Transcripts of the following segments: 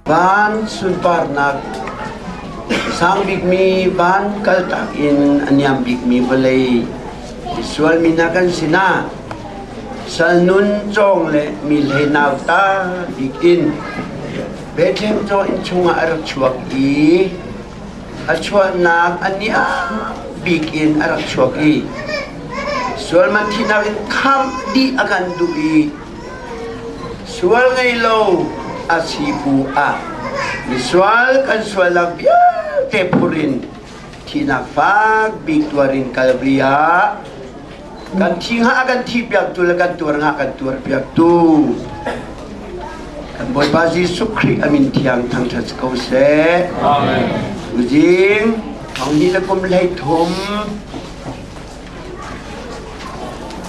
Van sunparnak sang bikmi van kaltak in a niam bikmi vawlei sualmi hna kan sinah sal nun cawng le mi hlei nauta bik in Bethlehem caw inn chungah a rak chuak i a chuahnak a niam bik in a rak chuak i sualman thihnak in khamh dih a kan duh i Sual ngei lo a si bu ah misual kan sualnak vialte phur in thihnak fak bik tuar in Calvary ah kan thi hnga kan thi piaktu le kan tuar hnga kan tuar piaktu kan Bawipa Jesuh Khrih a min thiang thangṭhat ko seh. Amen. Tuzing thong hnih le kum 13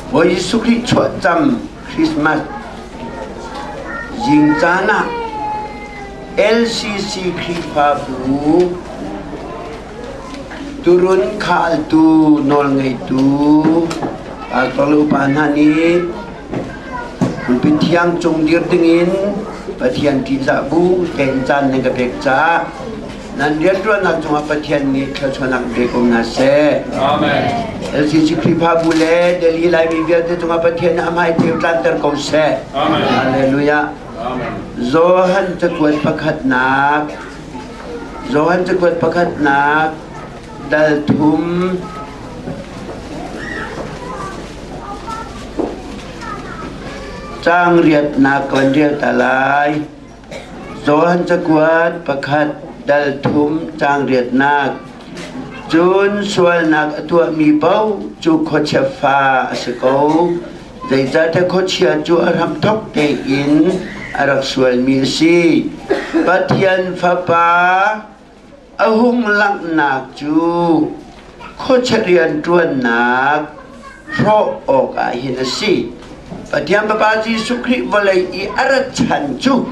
Bawi Jesuh Khrih chuahcam Christmas zingcaan ah LCC Khrihfabu turun khaltu nawlngeitu pastor le upa hna nih pulpit thiang cung dir dingin Pathian ṭihzah bu tein caan nan ka pek caah Nan rianṭuannak cungah Pathian nih thluachuahnak pe ko hna seh. Amen. LCC Khrihfabu le Delhi Laimi vialte cungah Pathian nih a hmai ceu tlanter ko seh. Amen. Hallelujah. Amen. Johan cakuat pakhatnak Johan cakuat pakhatnak dal thum caang riatnak kan rel ta lai. Johan cakuat pakhat dal thum caang riatnak Cun sualnak a tuahmi paoh cu khuachia fa a si ko. Zeicahtiah khuachia cu a hramthawk tein a rak sualmi a si. Pathian Fapa a hung langhnak cu khuachia rianṭuannak hrawh awkah hin a si. Pathian Fapa Jesuh Khrih vawlei i a rat chan cu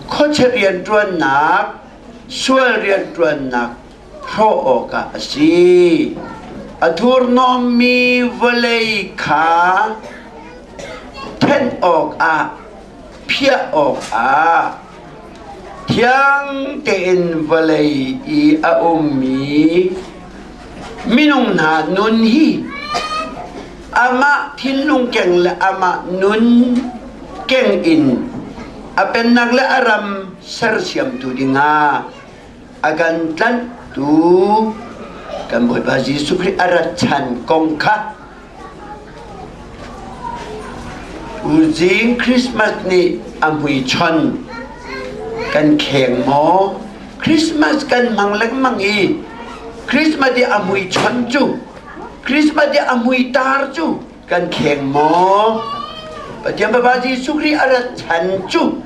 khuachia rianṭuannak, sual rianṭuannak hrawh awkah a si. A thurhnawmmi vawlei kha thenh awkah, phiah awkah thiang tein vawlei i a ummi minung hna nun hi amah thinlung keng le amah nun keng in a pennak le a ram sersiamtu dingah a kan tlanhtu kan Bawipa Jesuh Khrih a rat chan kong kha Tuzing Christmas nih a hmuichon kan kheng maw? Christmas kan hmang lengmang i Christmas i a hmuichon cu Christmas i a hmuitar cu kan kheng maw? Pathian Fapa Jesuh Khrih a rat chan cu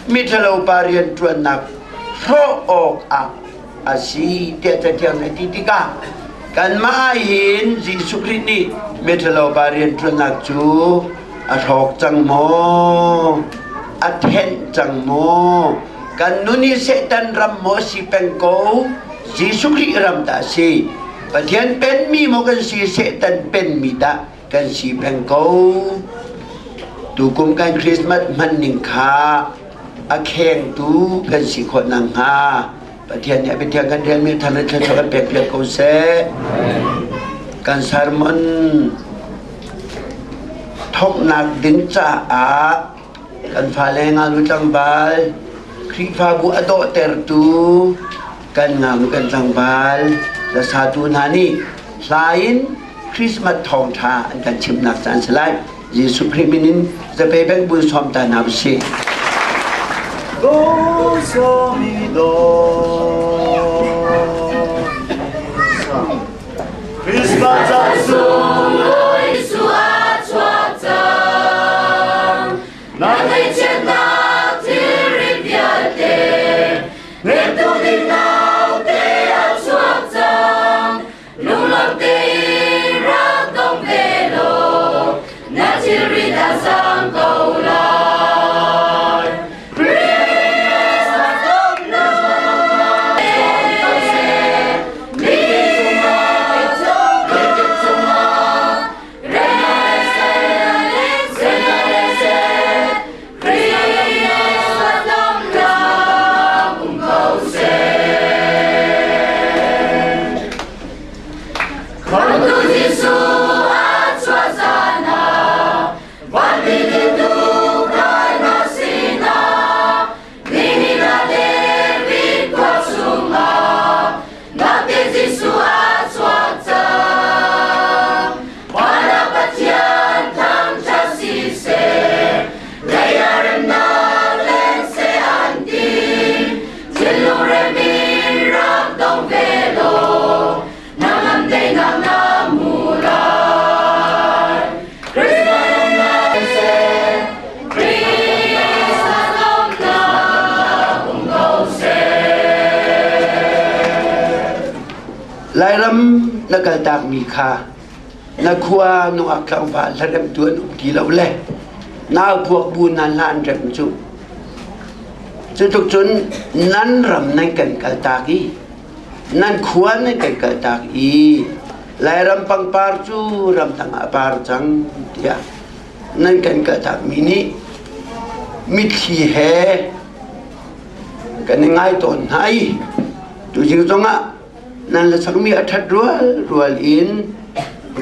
miṭhalo pa rianṭuannak hrawh awkah a si tiah Cathiang nih a ti tikah kanmah ah hin Jesuh Khrih nih miṭhalo pa rianṭuannak cu a hrawk cang maw? A thenh cang maw? Kan nun hi Satan ram maw a si peng ko? Jesuh Khrih ram dah a si? Pathian penmi maw kan si Satan penmi dah kan si peng ko? Tukum kan Christmas hman ning kha a khengtu kan si khawh nakhnga Pathian nih a biathiang kan relmi thar le thluachuah kan pek piak ko seh. Kan sermon thawknak ding caah kan fale ngaknu tlangval Khrihfabu a dawhtertu kan ngaknu kan tlangval lasatu hna nih hla in Christmas thawngṭha an kan chimhnak caan si lai. Jesuh Khrih min in zapei beng bun sawm ta hna usih. Christmas Jesuh a chuak cang. Na ngaihchiatnak thilri vialte hnemtu ding naute a chuak cang. Lunglawm tein rak dong ve law na thilrit a zaang ko lai. Christmas lawmhnak Lairam na kaltakmi kha na khua nungak tlangval hlaremtu an um ti lo le nau puak bu nan hla an rem cu. Cutluk cun nan ram nan kan kaltak i nan khua nan kan kaltak i Lairam pangpar cu ramdang ah a par cang tiah nan kan kaltakmi nih mitthli he kan i ngai tawn hna i tuzing zongah nan la sakmi a ṭhat rual rual in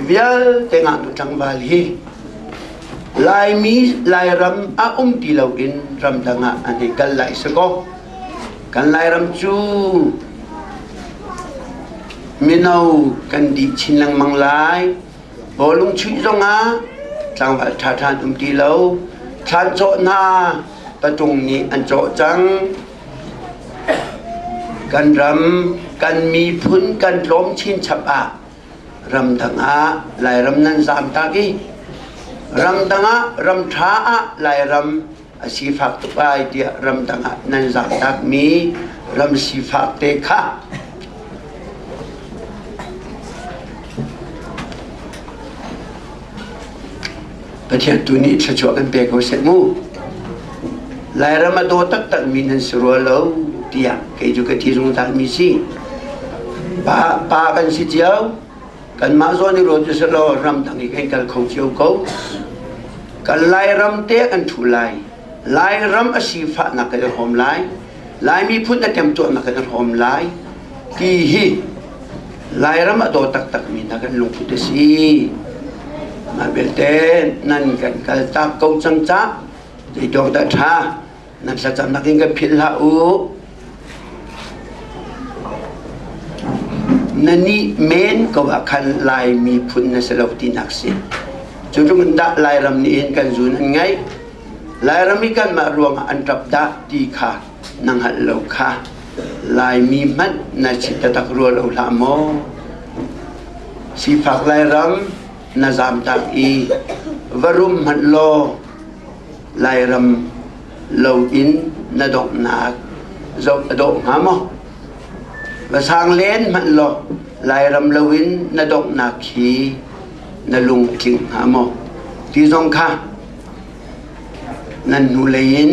vialte ngaknu tlangval hi Laimi Lairam a um ti loin ramdang ah an hei kal lai si kaw kan Lairam cu mino kan dih chin lengmang lai. Bawlung chuih zongah tlangval ṭhaṭha an um ti lo. Thlan cawh hna patung nih an cawh cang. Kan ram, kan miphun kan tlawm chinchap ah ramdang ah Lairam nan zaamtak i ramdang ah ramṭha ah Lairam a sifak tuk ai tiah ramdang ah nan zaamtakmi ram sifak te kha Pathian tu nih thluachuah kan pe ko seh mu. Lairam a daw taktakmi nan si rua lo tiah kei cu ka ti zungzalmi si. Pa, pa kan si cio. Kanmah zawn i ruat usih law ramdang i kan kal kho cio ko. Kan Lairam te kan ṭhu lai. Lairam a sifahnak kan i hrawm lai. Lai miphun a temtuahnak kan i hrawm lai. Ti hi Lairam a daw taktakmi hna kan lungput a si. Mah belte nan kan kaltak ko cang cah zeidawk dah ṭha nan thlacamnak in kan philh hlah u. Na nih men ko ah khan Lai miphun na si lo tinak si. Cu tluk in dah Lairam nih hin kan zun an ngaih. Lairam i kanmah ruangah an ṭap dah ti kha na hngalh lo kha. Laimi hmanh na si taktak rua lo hlah maw? Sifak Lairam na zamtak i va rum hmanh law Lairam lo in na donghnak zoh a dawh hnga maw? Va sang len hmanh law Lairam lo in na donghnak khi na lung a tling hnga maw? Ti zong kha nan hnulei in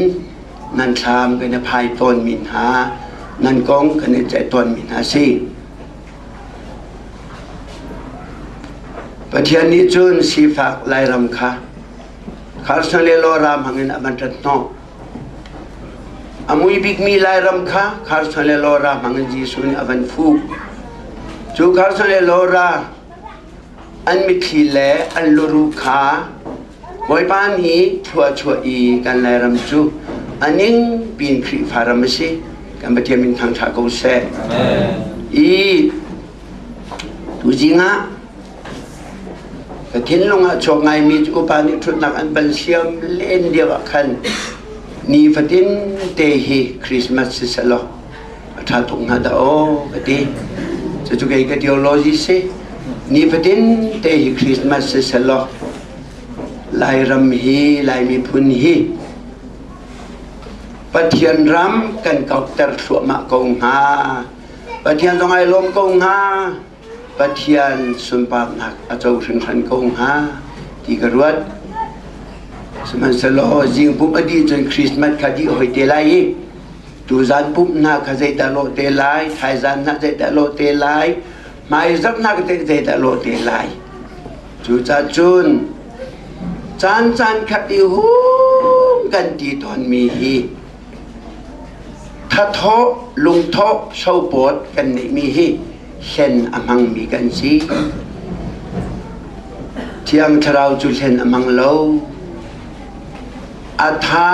nan thlam kan i phai tawnmi hna nan kong kan i ceih tawnmi hna si. Pathian nih cun sifak Lairam kha Kharsan le Lawra hmangin a van ṭat hnawh. A mui bikmi Lairam kha Kharsan le Lawra hmangin Jesuh nih a van fuh. Cu Kharsan le Lawra an mitthli le an luruh kha Bawipa nih thlua chuah i kan Lairam cu a ning pin Khrihfa ram a si. Kan Pathian min thangṭha ko seh. I tuzing ah ka thinlung ah chuak ngaimi cu upa nih ṭhutnak an van siam len lio ah khan nifatin te hi Christmas si selaw a ṭha tuk hnga dah aw ka ti. Cucu kei ka theology si. Nifatin te hi Christmas si selaw Lairam hi Lai miphun hi Pathian ram kan kauhter thluahmah ko hnga. Pathian zong ai lawm ko hnga. Pathian sunparnak a co hringhran ko hnga ti ka ruat. Sihmanhsehlaw zingpumh a dih cun Christmas kha dih hoi te lai i tuzan pumhnak kha zeidah lawh te lai, thaizan hna zeidah lawh te lai, hmaizarh hna zeidah lawh te lai. Cucaah cun caan caan khat i hung kan ti tawnmi hi thathawh lungthawh sopawt kan neihmi hi hlen a hmangmi kan si. Thiang Thlarau cu hlen a hmang lo. A tha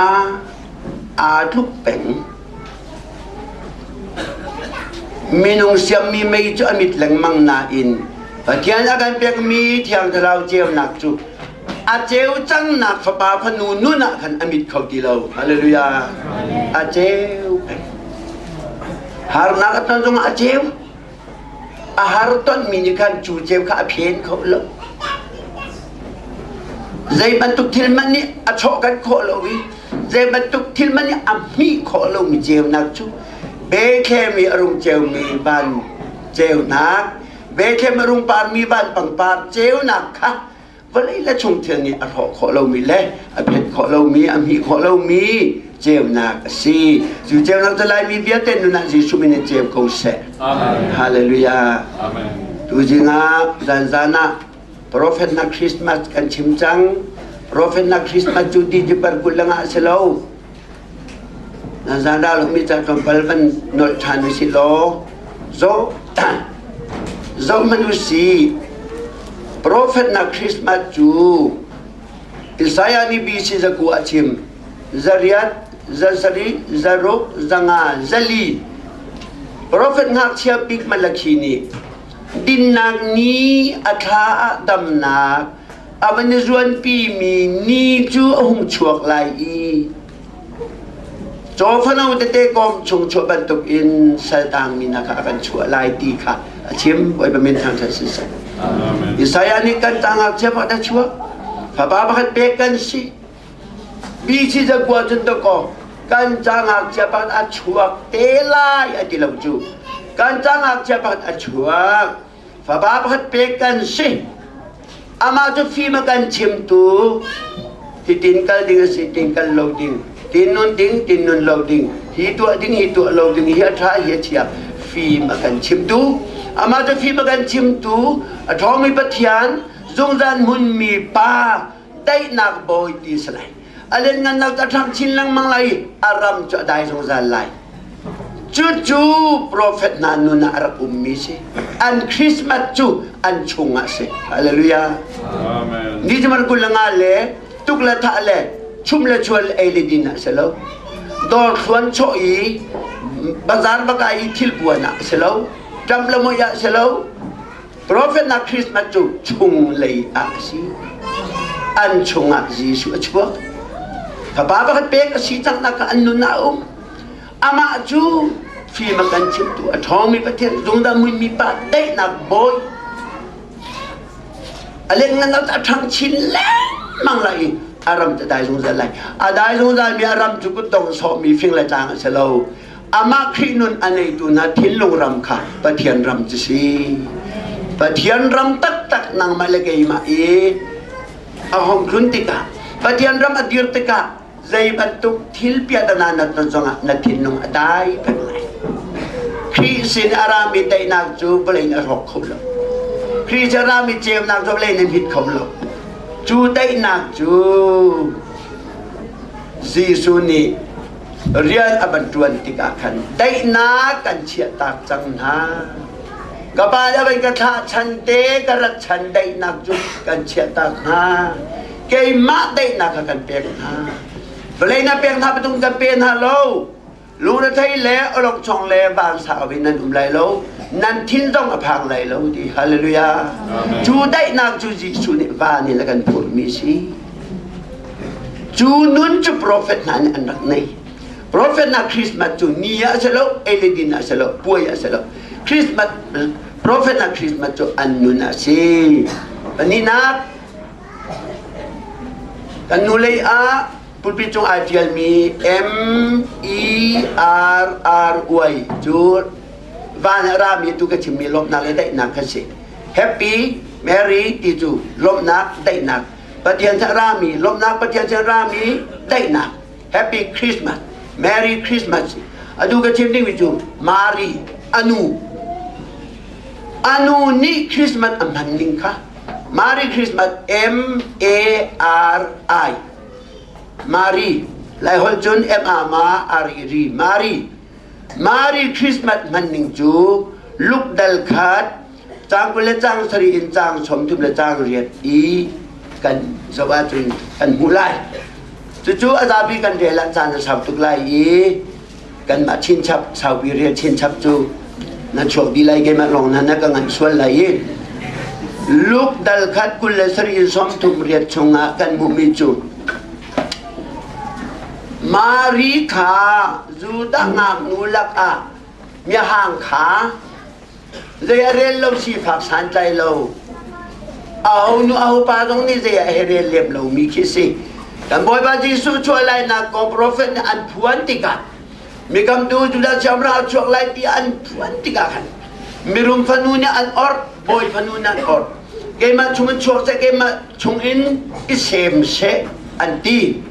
aa tluk peng. Minung siammi mei cu a mit lengmang nain Pathian a kan pekmi Thiang Thlarau ceunak cu a ceu cangnak fapa fanu nun ah khan a mit kho ti lo. Hallelujah. A ceu peng. Harnak a ton zongah a ceu. A har tonmi nih khan cu ceu kha a phen kho lo. Zei bantuk thil hmanh nih a chawhkanh khawh lo i zei bantuk thil hmanh nih a hmih khawh lomi ceunak cu Bethlehem i a rung ceumi van ceunak. Bethlehem a rung parmi van pangpar ceunak kha vawlei le chung thil nih a hrawh khawh lomi le a phet khawh lomi, a hmih khawh lomi ceunak a si. Cu ceunak cu Laimi vialte nun ah Jesuh min in ceu ko seh. Amen. Hallelujah. Amen. Tuzing ah zanzan ah Prophet na Christmas kan chim cang. Prophet na Christmas cu December 20 lang ah si lo. Na zan ral mi ca tlawmpal van nolh ṭhan u si law zo zoh hmanh u si. Prophet na Christmas cu Isaiah nih BC zaku a chim. Zariat, zasarih, zaruk, zanga, zali. Prophet ngakchia bik Malakhi nih dinnak ni a thla ah damnak a van i zuanpimi ni cu a hung chuak lai i cawfano tete kawm chung chuah bantuk in saltangmi hna kha a kan chuah lai ti kha a chim. Bawipa min thangṭhat siseh. Isaiah nih kan ta ngakchia pakhat a chuak, fapa pakhat pek kan si. BC zakua cun dakaw kan ca ngakchia pakhat a chuak te lai a ti lo cu. Kan ca ngakchia pakhat a chuak, fapa pakhat pek kan si. Amah cu fim a kan chimtu, hitin kal ding a si, tin kal lo ding, tin nun ding, tin nun lo ding, hi tuah ding, hi tuah lo ding, hi a ṭha, hi a chia, fim a kan chimtu. Amah cu fim a kan chimtu, a ṭhawngmi Pathian, zungzal hmunmi Pa, daihnak bawi ti si lai. A lianngannak cu a ṭhang chin lengmang lai i a ram cu a dai zungzal lai. Cucu profet hna nun ah a rak ummi si. An Christmas cu an chungah si. Hallelujah. Amen. Ni cu kul le nga le tuk le thah le chum le chuan le ei le din ah si lo. Dawr thluan chawh i bazar baka i thil puan ah si lo. Ṭam le moi ah si lo. Profet hna Christmas cu chung lei ah a si. An chungah Jesuh a chuak. Fapa pakhat pek a si cangnak kha an nun ah a um. Amah cu fim a kan chimtu, a ṭhawngmi Pathian, zungzal muimi Pa, daihnak bawi. A lianngan a ṭhang chin lengmang lai i a ram cu a dai zungzal lai. A dai zungzalmi a ram cu kutdong sawhmi fing le tlang a si lo. Amah Khrih nun a neitu hna thinlung ram kha Pathian ram cu si. Pathian ram taktak nangmah le keimah i a hong tlun tikah, Pathian ram a dir tikah zei bantuk thil piahtana na ton zongah na thinlung a dai peng lai. Khrih sin a rami daihnak cu vawlei in a hrawk kho lo. Khrih sin a rami ceunak cu vawlei in a hmit kho lo. Cu daihnak cu Jesuh nih rian a van ṭuan tikah khan daihnak kan chiahtak cang hna. Ka pa le van ka thlah chan te ka rat chan daihnak cu kan chiahtak hna. Keimah daihnak kha kan pek hna. Vawlei na pek hna patung kan pe hna lo. Lungrethei le awlokchong le vansau in nan um lai lo. Nan thin zong a phang lai lo ti. Hallelujah. Cu daihnak cu Jesuh nih van in a kan phurhmi si. Cu nun cu profet hna nih an rak nei. Profet hna Christmas cu ni ah a si lo, ei le din ah a si lo, puai ah a si lo. Christmas, profet hna Christmas cu an nun a si. Pahnihnak, kan nu lei ah pulpit cung ai ṭialmi M E R R Y cu van a rami tu ka chimmi lawmhnak le daihnak kha si. Happy Mary ti cu lawmhnak, daihnak. Pathian sin rami lawmhnak, Pathian sin rami daihnak. Happy Christmas, Merry Christmas. Atu ka chim dingmi cu Mary anu anu nih Christmas a hman ning kha Mary Christmas M A R I Mary Lai holh cun M A Ma R I R Mary Mary Christmas hman ning cu luk dal khat Caang 20 le caang 7 in caang 30 le caang 8 i kan zoh ahcun kan hmuh lai. Cucu a zapi kan rel ah caan a sau tuk lai i kanmah chinchap saupi rel chinchap cu na chuak dih lai, keimah lawng hna na ka nganh sual lai i Luke dal khat 27 in 38 chungah kan hmuhmi cu Mari kha Judah ngaknu lakah miahang kha Zei a rel lo, sifak santlai lo, aho nu aho pa zong nih zei a he rel lem lomi khi si. Kan Bawipa Jesuh chuah lainak kong profet nih an phuan tikah, mikamtu Judah siangpahrang a chuak lai ti an phuan tikah khan. Mirum fanu nih an orh, bawi fanu nih an orh. Keimah chungin chuak seh, keimah chungin i sem seh an ti.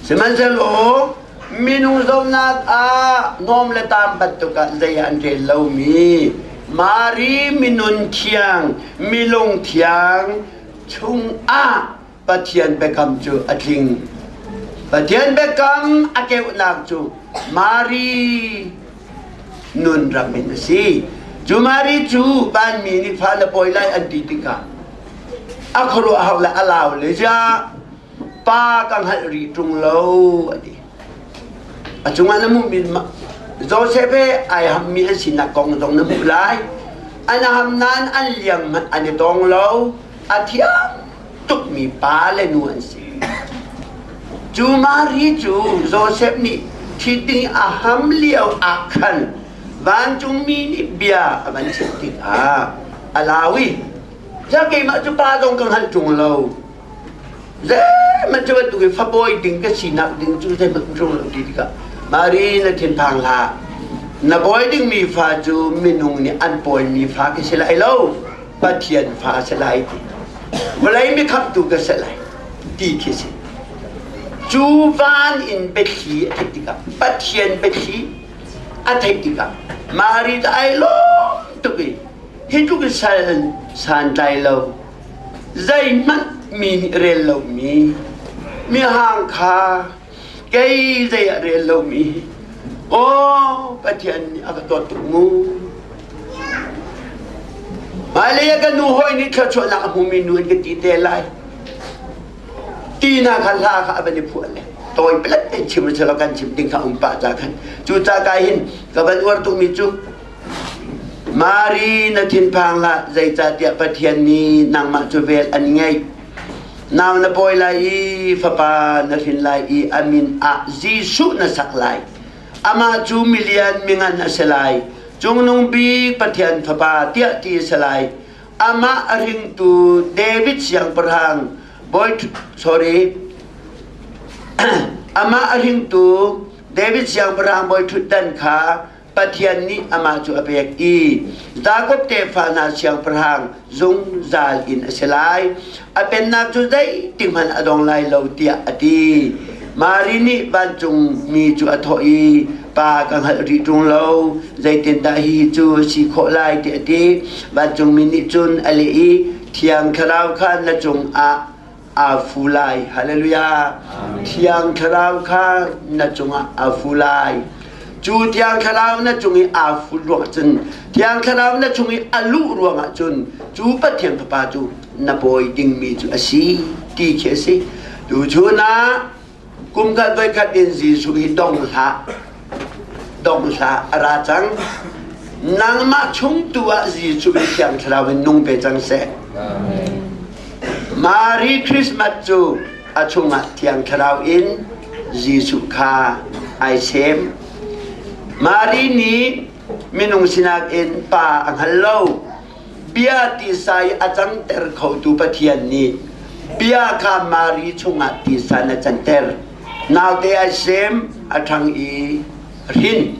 Sihmanhsehlaw minung zohnak ah hnawm le tam bantuk ah zei an rel lomi Mari minun thiang, milung thiang chungah Pathian biakam cu a tling. Pathian biakam a keuhnak cu Mari nun ram in a si. Cu Mari cu vanmi nih fa na pawi lai an ti tikah a khuaruah hau le a lau le ziah pa ka hngalh rih ṭung lo a ti. A cungah na hmuhmi Josef he ai hammi an sinak kong zong na hmuh lai. An ham nain an liang hmanh an i tawng lo. A thiam tukmi pa le nu an si. Cu Mari cu Josef nih thi ding a ham lio ah khan vancungmi nih bia a van chimh tikah a lau i, "Za keimah cu pa zong ka hngalh ṭung lo. Zeihmanh cu bantuk in fapawi ding ka sinak ding cu zeihmanh ṭung lo ti tikah Mari na thinphang hlah. Na bawi dingmi fa cu minung nih an pawimi fa ka si lai lo, Pathian fa a si lai ti. Vawlei mikhamhtu ka si lai ti khi si. Cu van in biathli a theih tikah Pathian biathli a theih tikah Mari cu ai lawm tuk i hi tluk in sal santlai lo zeihmanh mi nih rel lomi mihang kha kei zei ah rel lomi aw Pathian nih a ka dawt tuk mu. Hmailei ah ka nu hawi nih thluachuahnak a hmumi nu an ka ti te lai. Tina kha hla kha a van i phuah le tawi pelet te chim selaw kan chim ding kha um pah ca khan cu ca kai hin ka van uar tukmi cu Mari na thinphang hlah, zeicahtiah Pathian nih nangmah cu vel an ngeih. Nau na pawi lai i fapa na hrin lai i a min ah Jesuh na sak lai. Amah cu milian mingan a si lai. Cungnung bik Pathian fapa tiah ti a si lai. Amah a hringtu David siangpahrang bawi sorry amah a hringtu David siangpahrang bawi ṭhutdan kha Pathian nih amah cu a pek i Jakob tefa hna siangpahrang zungzal in a si lai. A pennak cu zeitik hmanh a dong lai lo tiah a ti. Mari nih vancung mi cu a thawh i pa ka hngalh rih ṭung lo, zeitindah hihi cu a si khawh lai tiah a ti. Vancungmi nih cun a leh i Thiang Thlarau kha na cungah aa fu lai. Hallelujah. Thiang Thlarau kha na cungah aa fu lai. Cu Thiang Thlarau na cung i aa fu ruangah cun Thiang Thlarau na chung i a luh ruangah cun cu Pathian Fapa cu na bawi dingmi cu a si ti khi a si. Tuchun ah kum khat voikhat in Jesuh hi dong hlah dong hlah a ra cang. Nangmah chung tu ah Jesuh hi Thiang Thlarau in nung ve cang seh. Mari Christmas cu a chungah Thiang Thlarau in Jesuh kha ai sem. Mari nih minung sinak in pa a hngal lo. Bia tisa i a cangter khotu Pathian nih bia kha Mari chungah tisa na canter. Naute ai sem, a ṭhang i a hrin.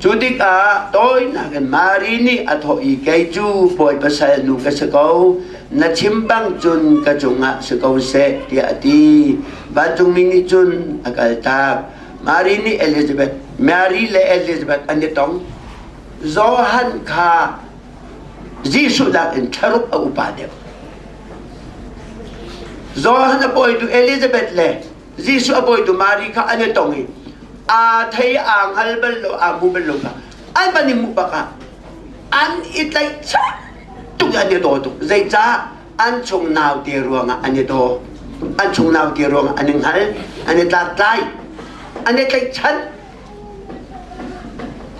Cu tikah tawinak in Mari nih a thawh i kei cu Bawipa salnu ka si ko, na chim bang cun ka cungah si ko seh, tiah a ti. Vancungmi nih cun a kaltak. Mari nih Elizabeth, Mary le Elizabeth an i tong. Johan kha Jesuh nakin thlaruk a upa deuh. Johan a bawitu Elizabeth le Jesuh a bawitu Mari kha an i tong i aa thei aa hngal bal lo aa hmu bal lo kha an van i hmuh bak ah an i tlaihchan tuk i an i daw tuk. Zeicah an chung naute ruangah an i daw. An chung naute ruangah an i hngal, an i tlaktlai, an i tlaihchan.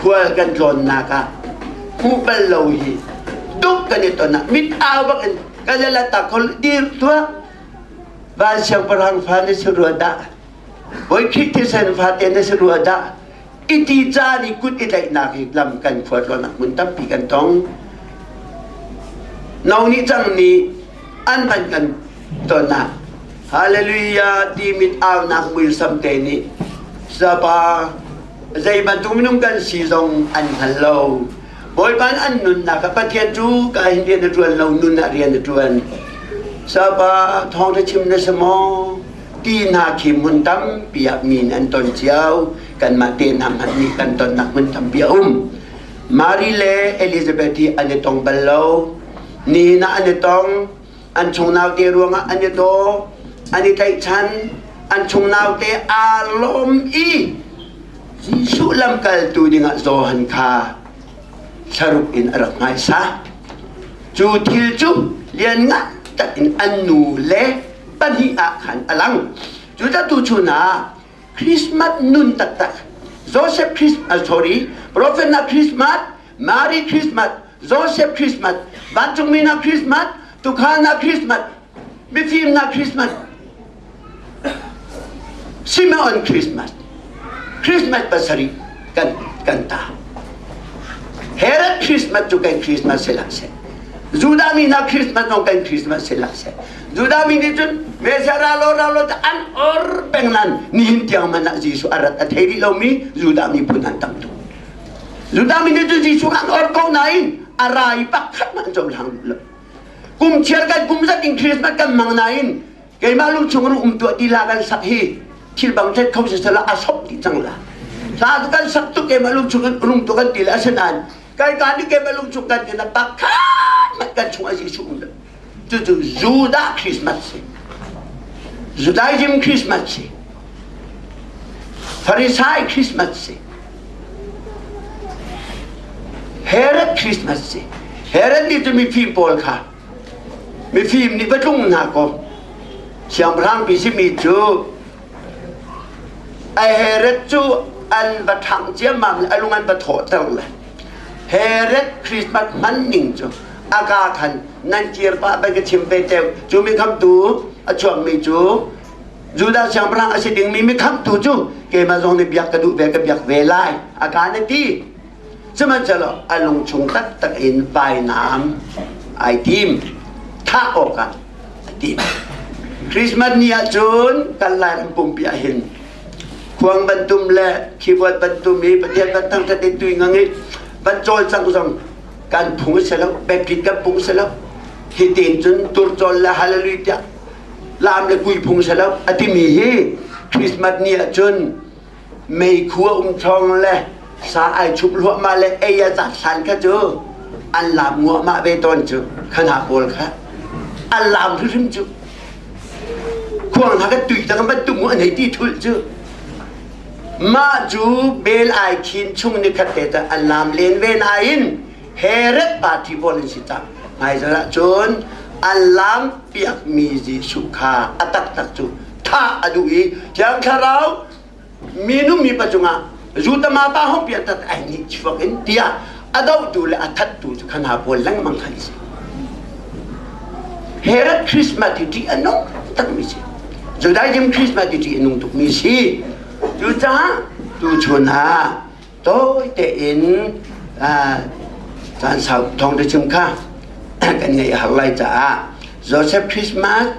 Khual kan tlawnnak ah hmuh bal lo hi duk kan i ton ah mit au bak in kan i la tak kho dir tuah Van siangpahrang fa na si rua dah? Bawi Khrih thisen fate na si rua dah? Iti caan i kut i tlaihnak hi lam kan khualtlawnnak hmun tampi kan tong. No nih cang nih an van kan ton ah Hallelujah ti mit aunak muisam te nih Sapa zei bantuk minung kan si zong an hngal lo. Bawipa an nunnak ah Pathian cu ka hin rian a ṭuan lo, nun ah rian a ṭuan. Sapa thawngṭha chim na si maw? Ti hna khi hmun tampi ah mi nih an ton cio. Kanmah te hna hmanh nih kan tonnak hmun tampi a um. Mary le Elizabeth hi an i tong bal lo. Nihin ah an i tong. An chung naute ruangah an i daw. An i tlaihchan. An chung naute aa lawm i Jesuh lamkaltu dingah Johan kha thlaruk in a rak hmaisa. Cu thil cu lianngan tak in an nu le pahnih ah khan a lang. Cucaah tuchun ah Christmas nun taktak Joseph Christmas sorry Prophet na Christmas Mary Christmas Joseph Christmas vancungmi na Christmas tukhal na Christmas mifim na Christmas Simeon Christmas Christmas pasarih kan kan ta Herod Christmas cu kan Christmas si hlah seh Judah mi hna Christmas zong kan Christmas si hlah seh Judah mi nih cun Messiah ra lo ra lo an or peng nan nihin tiang man ah Jesuh a rat a thei rih lomi Judah miphun an tam tuk Judah mi nih cun Jesuh an or ko nain a ra i pakhat hmanh an cohlang duh lo kum chiar kan kum zat in Christmas kan mang nain keimah lungchung in um tuah ti la kan sak hi thil bang thet kho sisala a sop dih cang la hla tu kan sak tuk keimah lungchung in rung tu kan ti le asinain kai ka nih keimah lungchung kan ti na pakhat mat kan chung a Jesuh um lo cucu Judah Christmas si Judaism Christmas si Pharisai Christmas si Herod Christmas si Herod nih cu mifim pawl kha mifim nih va tlung hna kaw siangpahrang pi simi cu a Herod cu an va ṭhangh ciammam le a lung an va thawhter le Herod Christmas hman ning cu a ka khan nan kir pah ban ka chim ve teu cu mi khamtu a chuakmi cu Judah siangpahrang a si dingmi mi khamtu cu keimah zong nih biak ka duh ve ka biak ve lai a ka na ti sihmanhsehlaw a lungchung taktak in vainam ai tim thah awkah a tim Christmas ni ahcun kan Lairam pumpi ah hin khuang bantum le keyboard bantum i Pathian van thangṭhat in tui ngang i van cawlcang zong kan phung si lo biakinn kan phung si lo hi tin cun turcawl le hallelujah tiah lam le kui phung si lo a timi hi Christmas ni ahcun meikhu a um thawng le sa ai chup hluahmah le ei a zat hlan kha cu an lam nguahmah ve tawn cu khana pawl kha an lam hrimhrim cu khuang hna kan tui tang bantuk mu an hei ti thul cu mah cu bel ai khin chung ni khat te an lam len ve nain Herod party pawl an si cang hmaizarh ah cun an lam piakmi Jesuh kha a taktak cu thah a duh i Thiang Thlarau minu mipa cungah Jutama pa hong pian tat ai nih chuak in tiah a dohtu le a thattu cu khana pawl lengmang khan si. Herod Christmas hi ṭih a nung takmi si. Judaism Christmas hi ṭih a nung tukmi si. Cucaah tuchun ah tawi tein caan sau thawngṭha chim kha kan ngaih a har lai caah Joseph Christmas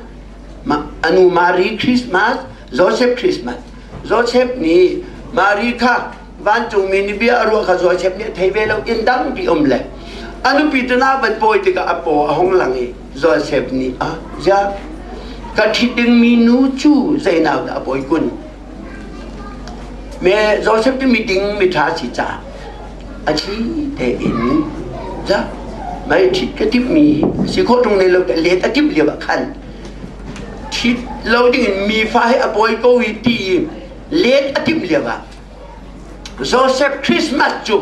anu Mary Christmas Joseph Christmas Joseph nih Mary kha vancungmi nih bia a ruah kha Joseph nih a thei ve lo inn dangpi um le a nupi tu na van pawi tikah a paw a hung lang i Joseph nih a ja ka ṭhit dingmi nu cu zei nau dah a pawi kun Me Joseph cu miding miṭha si caah a thli tein za mei ṭhit ka timhmi si khawh ṭung ne lo te let a timh lio ah khan ṭhit lo dingin mi fa hi a pawi ko i ti i let a timh lio ah Joseph Christmas cu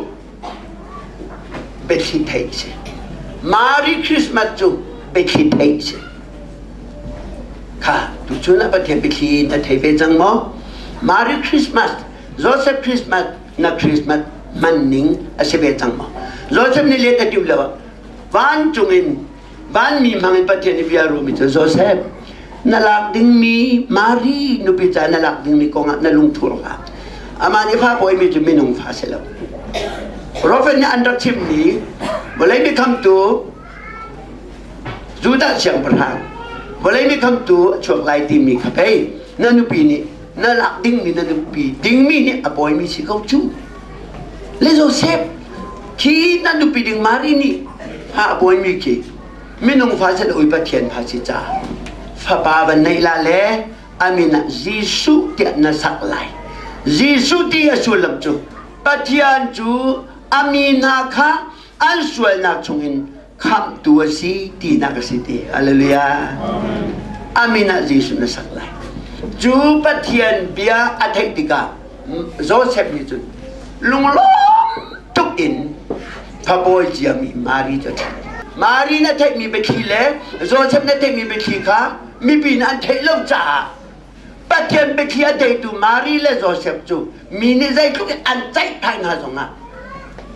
biathli theih si. Mary Christmas cu biathli theih si. Kha tuchun ah Pathian biathli na thei ve cang maw? Mary Christmas, Joseph Christmas na Christmas hman ning a si ve cang maw? Joseph nih let a timh lo ah vancung in vanmi hmang in Pathian i bia ruhmi cu Joseph na lak dingmi Mary nupi ca na lak dingmi kongah na lungthur hlah. Amah nih fa pawimi cu minung fa si lo. Prophet nih an rak chimmi vawlei biakhamtu Judah siangpahrang vawlei biakhamtu a chuak lai timi kha pei na nupi nih na lak dingmi na nupi dingmi nih a pawimi si ko cu. Le Joseph Khi na nupi ding Mari nih ha a bawimi khi minung fa si ui Pathian fa si ca fapa van neih la le a min ah Jesuh tiah na sak lai. Jesuh ti a sullam cu Pathian cu a mi hna kha an sualnak chungin khamhtu a si tinak a si ti. Hallelujah. A min ah Jesuh na sak lai. Cu Pathian bia a theih tikah Joseph nih cun lunglawm tuk in fabawi ciami Mari cu a theih. Mari na theihmi biathli le Joseph na theihmi biathli kha mipi nih an theih lo caah Pathian biathli a theitu Mari le Joseph cu mi nih zeitluk in an ceihphai hna zongah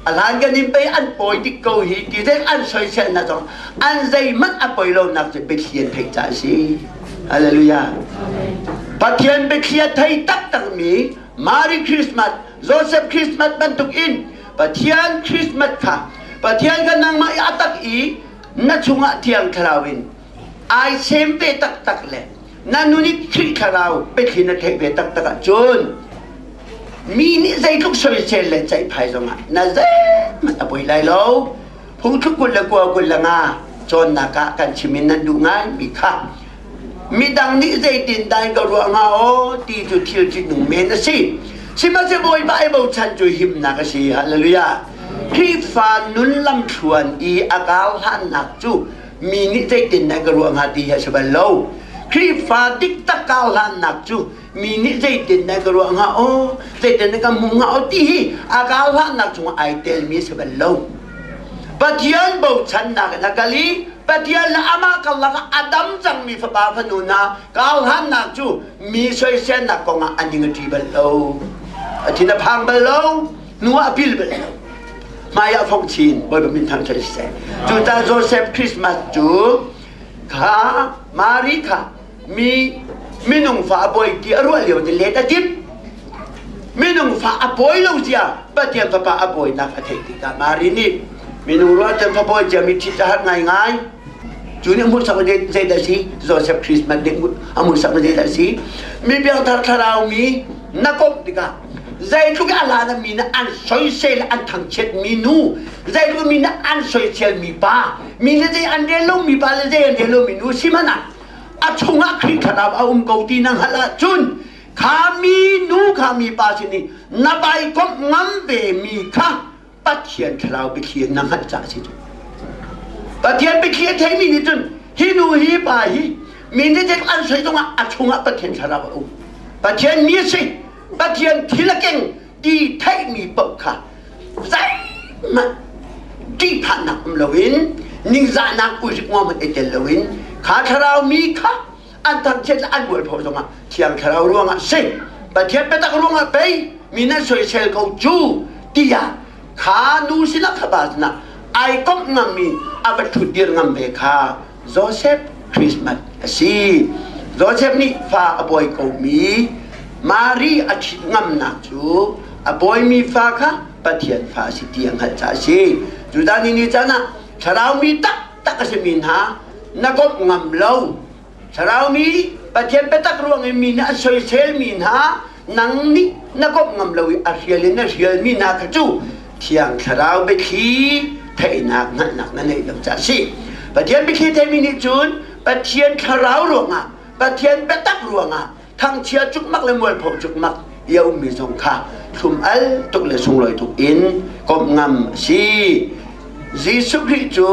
a hlan kan in pei an pawi dik ko hi ti zei an soisel hna zong an zeihmanh a poi lonak cu biathli an theih caah a si. Hallelujah. Pathian biathli a thei taktakmi Mary Christmas, Joseph Christmas bantuk in Pathian Christmas kha Pathian kha nangmah i a tak i na chungah Thiang Thlarau in ai sem ve taktak le na nun i Khrih Thlarau biathli na theih ve taktak ahcun mi nih zeitluk soisel le ceihphai zongah na zeihmanh a poi lai lo. Phungthluk 29 25 cawnnak ah kan chim in nan duh ngaimi kha midang nih zeitin dah ka ruah hnga aw ti cu thil ṭihnung men a si. Sihmanhsehlaw Bawipa i bochan cu himnak a si. Hallelujah. Khrihfa nun lamthluan i a kau hlannak cu mi nih zeitin dah ka ruah hnga ti hi a si bal lo. Khrihfa diktak kau hlannak cu mi nih zeitin dah ka ruah hnga aw, zeitin dah ka hmuh hnga aw ti hi a kau hlannak chungah ai telmi a si bal lo. Pathian bochannak in a kal i Pathian le amah karlak ah a dam cangmi fapa fanu hna karhlannak cu mi soiselnak kongah an ning a ṭi bal lo. A thin a phang bal lo, hnu ah a pil bal lo. Hmai ah fong chin, Bawipa min thangṭhat siseh. Cucaah Joseph Christmas cu kha Mari kha mi minung fa a bawi ti a ruah lio ni let a timh. Minung fa a pawi lo zia Pathian fapa a bawinak a theih tikah Mari nih minung ruah cun fa bawi cia mi ṭhit a har ngaingai. Cu nih hmuhsak zeidah si? Joseph Christmas nih a hmuhsak zeidah si? Mi piangthar thlarau mi na komh tikah zeitluk a hlan mi nih an soisel an thangchiat mi nu zeitluk mi nih an soisel mi pa mi nih zei an rel lo mi pa le zei an rel lo mi nu si hmanh ah a chungah Khrih thlarau a um ko ti na hngalh ahcun kha mi nu kha mi pa sin i na bai komh ngam ve mi kha Pathian thlarau biathli na hngalh caah a si cu. Pathian biathli a theimi nih cun hi nu hi pa hi mi nih dik an soi zongah a chungah Pathian thlarau a um. Pathian mi a si. Pathian thil a keng ti theihmi paoh kha zeihmanh ṭihphannak um loin ningzahnak uzik hmanh i tel loin kha thlarau mi kha an thangchiat le an mualpho zongah Thiang Thlarau ruangah si Pathian biatak ruangah pei mi nan soisel ko cu tiah kha nu sinah kha pa sinah ai komh ngammi a va ṭhutdir ngam ve kha Joseph Christmas a si. Joseph nih fa a bawi komi Mari a ṭhit ngamnak cu a bawimi fa kha Pathian fa a si ti a hngalh caah a si. Judah nih ni caan ah thlarau mi taktak a simi hna na komh ngam lo. Thlarau mi Pathian biatak ruang i mi nih an soiselmi hna nang nih na komh ngam lo i a hrial in na hrialmi hna kha cu Thiang Thlarau biathli theihnak hngalhnak na neih lo caah a si. Pathian biathli theimi nih cun Pathian Thlarau ruangah Pathian biatak ruangah thangchia cukmak le mualpho cukmak i a ummi zong kha thlum al tuk le sunglawi tuk in komh ngam a si. Jesuh Khrih cu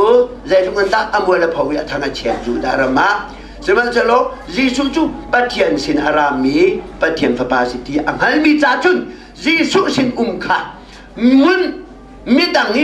zeitluk in dah a mual a pho i a thang a chiat Judah ram ah. Sihmanhsehlaw Jesuh cu Pathian sin a rami Pathian Fapa si ti a hngalmi ca cun Jesuh sin um kha ngun midang i.